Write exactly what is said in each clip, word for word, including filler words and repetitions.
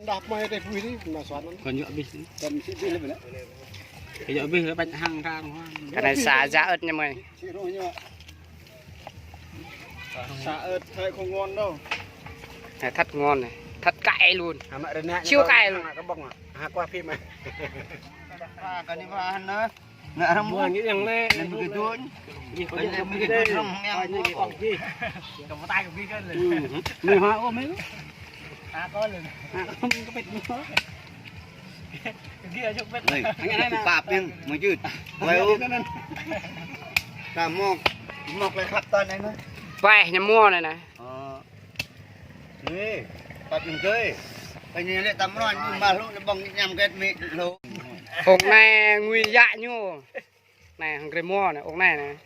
Đah mai teh bui ni, na suan. Kơ ñu abih ni. Kơ ñu abih lĕ, bĕ. Kơ ñu abih lĕ, bĕ hăng rang hoang. Kơ anai sa ja ơ̆t ñu mai. Sĭ rôh ñu. Sa ơ̆t thai không ngon đâu. Anai thăt ngon anai. Thăt cay luôn. Siêu cay luôn. Kơ bông à. Ha, qua phim à. Kơ anai ba hăn nơ. Nă răm mua. Mua những yang lê. Lem kơ dun. Lem kơ dun răm yang mua. Kơ mua tay kơ bi kơ lê. Mua hoa ôm ấy. Ha, kơ lê. Ha, kơ pet mua. Kơ bi aja pet. Ơi, anh em pap yang mơ jut. Quay ôm. Ta mok. Mok lê khăp tơn anh ơi. Quay ñu mua anai anai. Ơ. Ê, pap ñu kơi. Kơi ñu lĕ tăm ron, ñu mă hlŭ, ñu ƀơ̆ng ñu ñăm kĕt mĭ hlŭ. Ong anai ngui yă ñu. Anai, hăng grê mua anai, ong anai anai.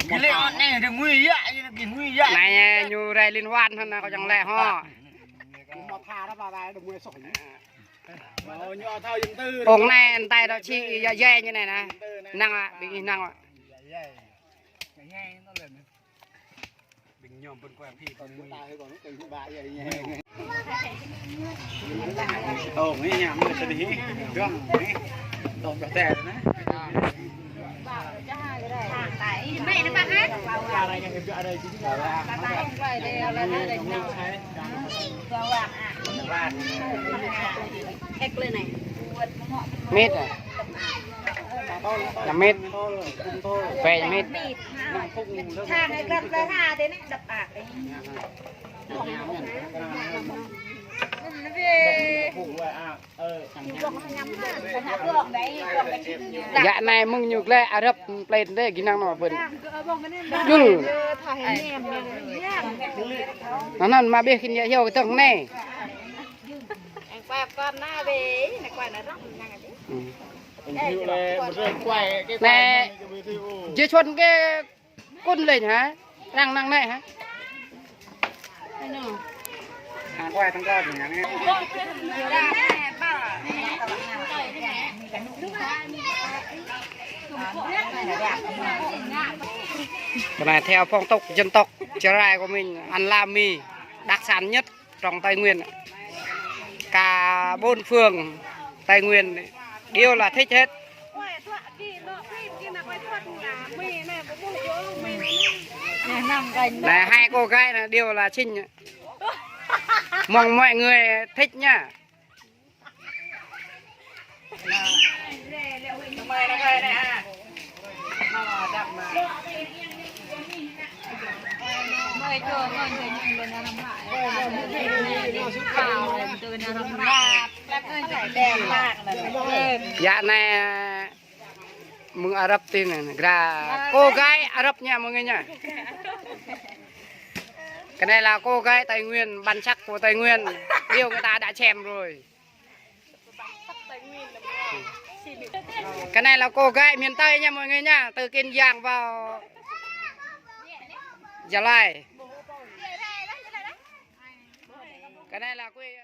Gih lĕ ong anai, ñu ngui yă, ñu gih ngui yă. Anai ñu rai liên hoan hăn anai, kâo čang lĕ hŏ. Ong anai, anai tơdah či yă yai ñu anai anai. Năng ah, ƀing ih năng ah. Ơ, nghe nhạc mới sẽ đi. Dong, nghe. Dong, dah tè rồi nè. Mít à? Năm mít. Pê mít. Yă anai mơ̆ng ñu glĕ Arab plei tơdơi gih năng nao bơ̆n. Jul. Anŭn anŭn mă ƀiă khĭn yă hyu kơtơ̆ng anai. Anai, jê čuăn kơ kŭn lĕ hă? Răng năng anai hă? Cái này theo phong tục dân tộc Gia Rai của mình, ăn la mì, đặc sản nhất trong Tây Nguyên. Cả bốn phường Tây Nguyên đều là thích hết. Này, hai cô gái này đều là xinh. Mong mọi người thích nha. Dạo này mơ̆ng Arab tin này, gra cô gái Arab nha mọi người nha. Cái này là cô gái Tây Nguyên, bản sắc của Tây Nguyên. Điều người ta đã xem rồi. Cái này là cô gái miền Tây nha mọi người nha, từ Kiên Giang vào Gia Lai. Cái này là quê